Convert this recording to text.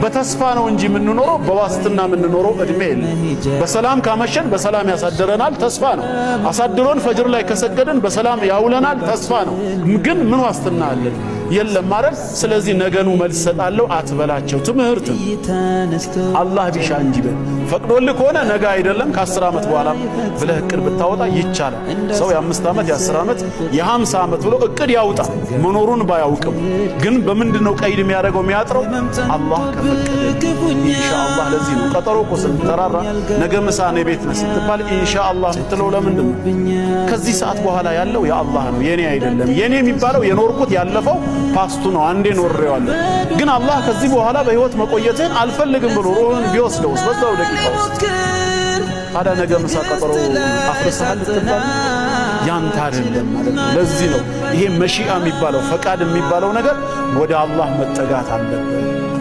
በተስፋ ነው እንጂ የምንኖረው በዋስትና የምንኖረው እድሜ የለም። በሰላም ካመሸን በሰላም ያሳድረናል፣ ተስፋ ነው። አሳድሮን ፈጅር ላይ ከሰገድን በሰላም ያውለናል፣ ተስፋ ነው። ግን ምን ዋስትና አለን? የለም ማለት። ስለዚህ ነገኑ መልስ ሰጣለሁ አትበላቸው። ትምህርት ነው። አላህ ቢሻ እንጂ በል። ፈቅዶልህ ከሆነ ነገ አይደለም ከ10 ዓመት በኋላ ብለህ እቅድ ብታወጣ ይቻላል። ሰው የ5 ዓመት፣ የ10 ዓመት፣ የ50 ዓመት ብሎ እቅድ ያውጣ። መኖሩን ባያውቅም ግን በምንድን ነው ቀይድ የሚያደርገው የሚያጥረው? አላህ ከፈቀደ ኢንሻአላህ። ለዚህ ነው ቀጠሮ እኮ ስትጠራራ ነገ ምሳ እኔ ቤት ነህ ስትባል ኢንሻአላህ የምትለው ለምንድን ነው? ከዚህ ሰዓት በኋላ ያለው የአላህ ነው፣ የኔ አይደለም። የኔ የሚባለው የኖርኩት ያለፈው past ኡ ነው፣ አንዴ ኖሬዋለሁ። ግን አላህ ከዚህ በኋላ በህይወት መቆየትህን አልፈልግም ብሎ ሩህን ቢወስደውስ በዛው ደቂቃ ውስጥ? ታዲያ ነገ ምሳ ቀጠሮ አፍርሰሃል ልትባል ያንተ አይደለም ማለት ነው። ለዚህ ነው ይሄ መሺአ የሚባለው ፈቃድ የሚባለው ነገር ወደ አላህ መጠጋት አለበት።